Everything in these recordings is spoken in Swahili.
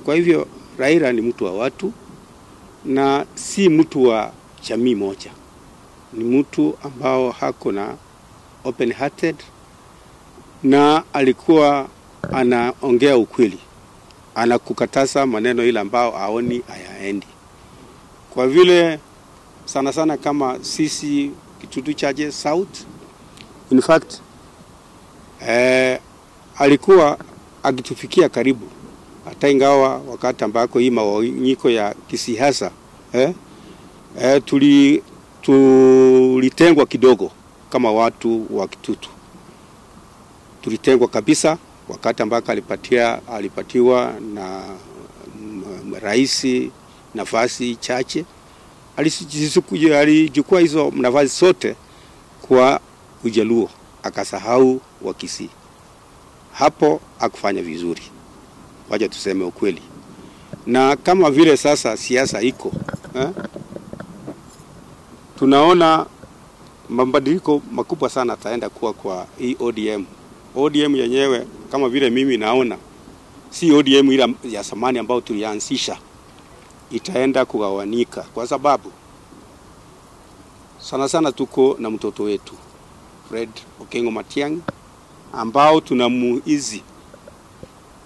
Kwa hivyo Raila ni mtu wa watu na si mtu wa jamii moja. Ni mtu ambao hako na open hearted na alikuwa anaongea ukweli. Anakukataza maneno ile ambao aoni hayaendi. Kwa vile sana sana kama sisi Kitutu Chache South, in fact alikuwa akitufikia karibu, hata ingawa wakati ambako hii mawanyiko ya kisiasa tulitengwa kidogo kama watu wa Kitutu. Tulitengwa kabisa wakati ambako alipatiwa na rais nafasi chache. Alichukua hizo nafasi zote kwa Ujaluo, akasahau wa Kisii. Hapo hakufanya vizuri, wacha tuseme ukweli. Na kama vile sasa siasa iko, tunaona mabadiliko makubwa sana ataenda kuwa kwa hii ODM. ODM yenyewe kama vile mimi naona si ODM ile ya zamani ambayo tulianzisha, itaenda kugawanika, kwa sababu sana sana tuko na mtoto wetu Fred Okengo Matiang'i ambao tunamuizi.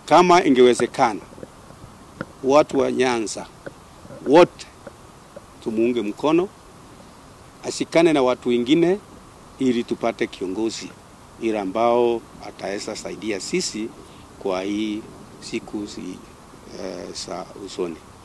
Kama ingewezekana watu wa Nyanza wote tumuunge mkono, ashikane na watu wengine ili tupate kiongozi ila ambao ataweza saidia sisi kwa hii siku za usoni.